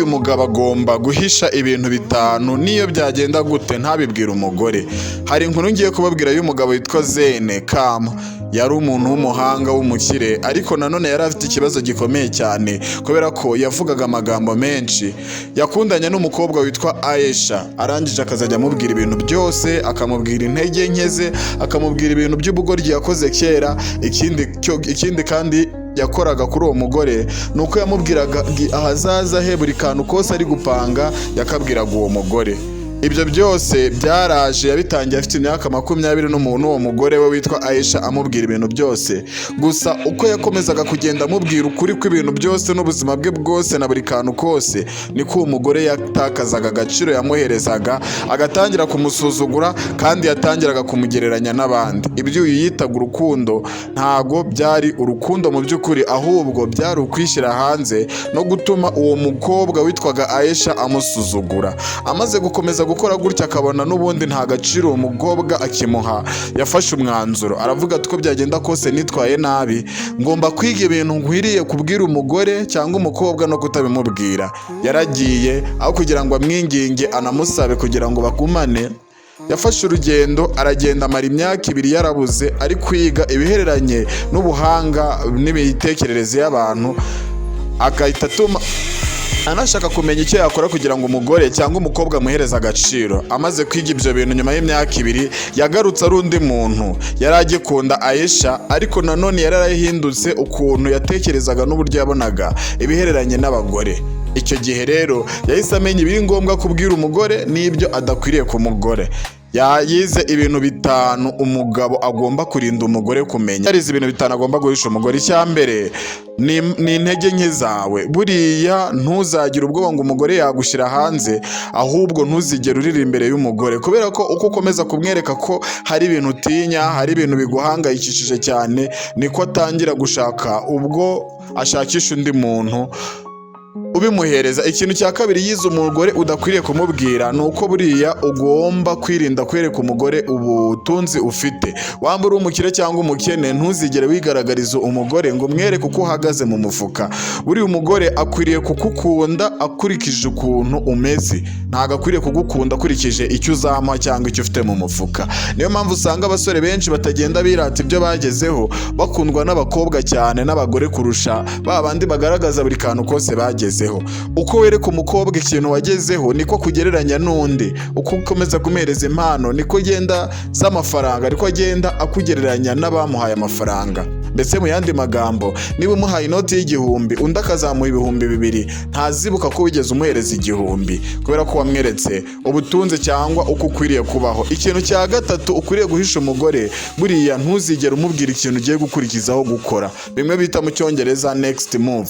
Umugabo agomba guhisha ibintu bitanu, niyo byagenda gute ntabibwire umugore. Hari inkuru ngiye kubabwira y'umugabo witwa Zene Kamu. Yari umuntu w'umuhanga w'umukire, ariko nanone yari afite ikibazo gikomeye cyane kubera ko yavugaga amagambo menshi. Yakundanye n'umukobwa witwa Ayesha, arangije akazajya amubwira ibintu byose, akamubwira intege nke ze, akamubwira ibintu by'ubugoryi yakoze kera. Ikindi kandi yakoraga kuri uwo mugore ni uko yamubwiraga ahazaza he, buri kantu kose ari gupanga yakabwiraga uwo mugore. Ibyo byose byaraje, yabitangiye afite imyaka 20 n'umuntu, uwo mugore we witwa Aisha, amubwira ibintu byose. Gusa uko yakomezaga kugenda amubwira ukuri kw'ibintu byose n'ubuzima bwe bwose na buri kantu kose, niko uwo mugore yatakazaga agaciro yamuherezaga, agatangira kumusuzugura, kandi yatangiraga kumugereranya n'abandi. Ibyo uyu yitaga urukundo ntago byari urukundo mu by'ukuri, ahubwo byari ukwishyira hanze no gutuma uwo mukobwa witwaga Aisha amusuzugura. Amaze gukomeza gukora gutya, akabona n'ubundi nta gaciro uwo mukobwa akimuha, yafashe umwanzuro, aravuga ati: "Uko byagenda kose nitwaye nabi, ngomba kwiga ibintu nkwiriye kubwira umugore cyangwa umukobwa no kutabimubwira." Yaragiye, aho kugira ngo amwinginge anamusabe kugira ngo bagumane, yafashe urugendo aragenda, amara imyaka 2 yarabuze, ari kwiga ibihereranye n'ubuhanga n'imitekerereze y'abantu, agahita atuma anashaka kumenya icyo yakora kugira ngo umugore cyangwa umukobwa amuhereze agaciro. Amaze kwiga ibyo bintu, nyuma y'imyaka 2 yagarutse ari undi muntu. Yari agikunda Ayesha, ariko nanone yari yarahindutse ukuntu yatekerezaga n'uburyo yabonaga ibihereranye n'abagore. Icyo gihe rero yahise amenya ibiri ngombwa kubwira umugore n'ibyo adakwiriye ku mugore. Yize ibintu bitanu umugabo agomba kurinda umugore kumenya. Yarize ibintu bitanu agomba guhisha umugore. Icya mbere ni intege nke zawe. Buriya ntuzagire ubwoba ngo umugore yagushyira hanze, ahubwo ntuzigere urira imbere y'umugore, kubera ko uko ukomeza kumwereka ko hari ibintu utinya, hari ibintu biguhangayikishije cyane, niko atangira gushaka ubwo ashakisha undi muntu ubimuhereza. Ikintu cya kabiri yize umugore udakwiriye kumubwira ni uko buriya ugomba kwirinda kwereka umugore ubutunzi ufite. Waba uri umukire cyangwa umukene, ntuzigere wigaragariza umugore ngo umwereke uko uhagaze mu mufuka. Buriya umugore akwiriye kugukunda akurikije ukuntu umeze, ntabwo akwiriye kugukunda akurikije icyo uzamuha cyangwa icyo ufite mu mufuka. Niyo mpamvu usanga abasore benshi batagenda birata ibyo bagezeho bakundwa n'abakobwa cyane n'abagore kurusha ba bandi bagaragaza buri kantu kose bagezeho. Uko wereka umukobwa ikintu wagezeho, niko kugereranya n'undi. Uko ukomeza kumuhereza impano niko agenda z'amafaranga, niko agenda akugereranya n'abamuhaye amafaranga. Mbese mu yandi magambo, niba umuhaye inoti y'1000, undi akazamuha 2000, ntazibuka ko wigeze umuhereza 1000, kubera ko wamweretse ubutunzi cyangwa uko ukwiriye kubaho. Ikintu cya gatatu ukwiriye guhisha umugore: buriya ntuzigere umubwira ikintu ugiye gukurikizaho gukora, bimwe bita mu Cyongereza next move.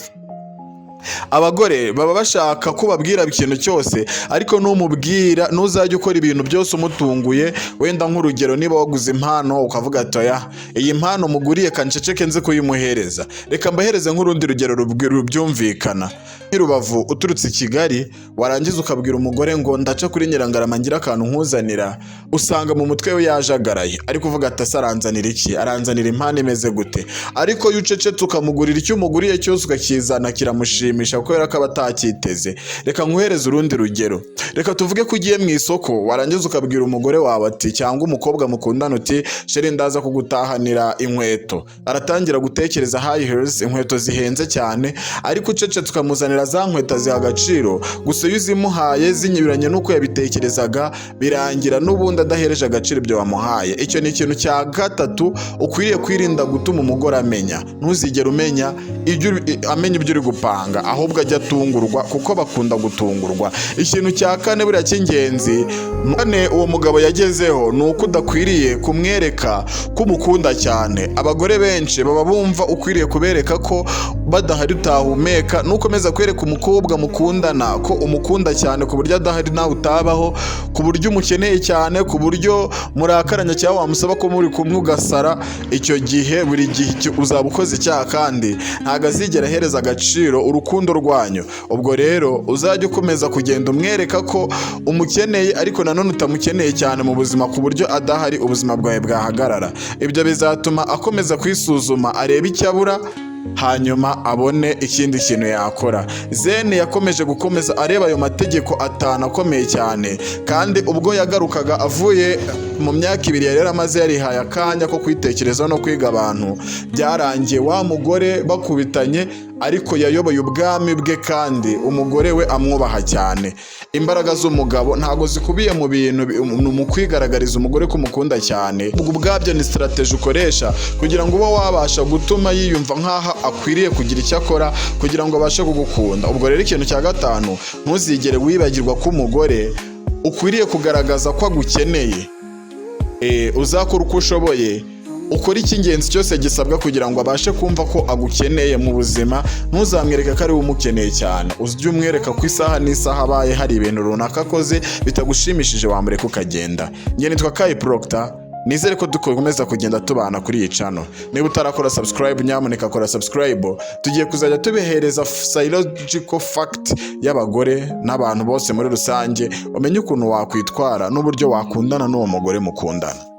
Abagore baba bashaka ko babwira ikintu cyose, ariko numubwira, ntuzajya ukora ibintu byose umutunguye. Wenda nk'urugero, niba waguze impano ukavuga ati: "Oya, iyi mpano muguriye kanceceke nze kuyimuhereza." Reka mbahereze nk'urundi rugero rubyumvikana. Nk'i Rubavu uturutse i Kigali, warangiza ukabwira umugore ngo: "Ndaca kuri Nyirangarama ngira akantu nkuzanira," usanga mu mutwe we yajagaraye, ari kuvuga ati: "Ese aranzanira iki? Aranzanira impano imeze gute?" Ariko iyo ucecetse ukamugurira icyo umuguriye cyose ukakizana, kiramushimisha kubera ko aba atacyiteze. Reka nkuhereze urundi rugero. Reka tuvuge ko ugiye mu isoko, warangiza ukabwira umugore wawe ati, cyangwa umukobwa mukundana uti: "Chérie, ndaza kugutahanira inkweto." Aratangira gutekereza high heels, inkweto zihenze cyane. Ariko ucecetse ukamuzanira za nkweto, aziha agaciro. Gusa iyo uzimuhaye zinyuranye n'uko yabitekerezaga, birangira n'ubundi adahereje agaciro ibyo wamuhaye. Icyo ni ikintu cya gatatu ukwiriye kwirinda gutuma umugore amenya. Ntuzigere umenya ibyo amenya ibyo uri gupanga, ahubwo ajya atungurwa, kuko bakunda gutungurwa. Ikintu cya kane buriya cy'ingenzi kane uwo mugabo yagezeho ni uko udakwiriye kumwereka ko umukunda cyane. Abagore benshi baba bumva ukwiriye kubereka ko badahari utahumeka. Nukomeza kwereka umukobwa mukundana ko umukunda cyane ku buryo adahari nawe utabaho, ku buryo umukeneye cyane, ku buryo murakaranya cyangwa wamusaba ko muri kumwe ugasara, icyo gihe buri gihe uzaba ukoze icyaha, kandi ntabwo azigera ahereza agaciro urukundo rwanyu. Ubwo rero uzajya ukomeza kugenda umwereka ko umukeneye, ariko nanone utamukeneye cyane mu buzima ku buryo adahari ubuzima bwawe bwahagarara. Ibyo bizatuma akomeza kwisuzuma, arebe icyo abura. hanyuma abone ikindi kintu yakora. Zene yakomeje gukomeza areba ayo mategeko atanu akomeye cyane, kandi ubwo yagarukaga avuye mu myaka 2 yari yaramaze yarihaye akanya ko kwitekerezaho no kwiga abantu, byarangiye wa mugore bakubitanye, ariko yayoboye ubwami bwe kandi umugore we amwubaha cyane. Imbaraga z'umugabo ntabwo zikubiye mu bintu mu kwigaragariza umugore ko umukunda cyane. Ubwo ubwabyo ni strategy ukoresha kugira ngo ube wabasha gutuma yiyumva nk'aho akwiriye kugira icyo akora kugira ngo abashe kugukunda. Ubwo rero ikintu cya gatanu, ntuzigere wibagirwa ko umugore ukwiriye kugaragaza ko agukeneye. Uzakora uko ushoboye, ukora icy'ingenzi cyose gisabwa kugira ngo abashe kumva ko agukeneye mu buzima. Ntuzamwereke ko ari we umukeneye cyane. Ujye umwereka ko isaha n'isaha abaye hari ibintu runaka akoze bitagushimishije, wamureka ukagenda. Njye nitwa Kayi Proctor, nizere ko dukomeza kugenda tubana kuri iyi channel. Niba utarakora subscribe, nyamuneka kora subscribe. Tugiye kuzajya tubihereza psychological fact y'abagore n'abantu bose muri rusange, umenye ukuntu wakwitwara n'uburyo wakundana n'uwo mugore mukundana.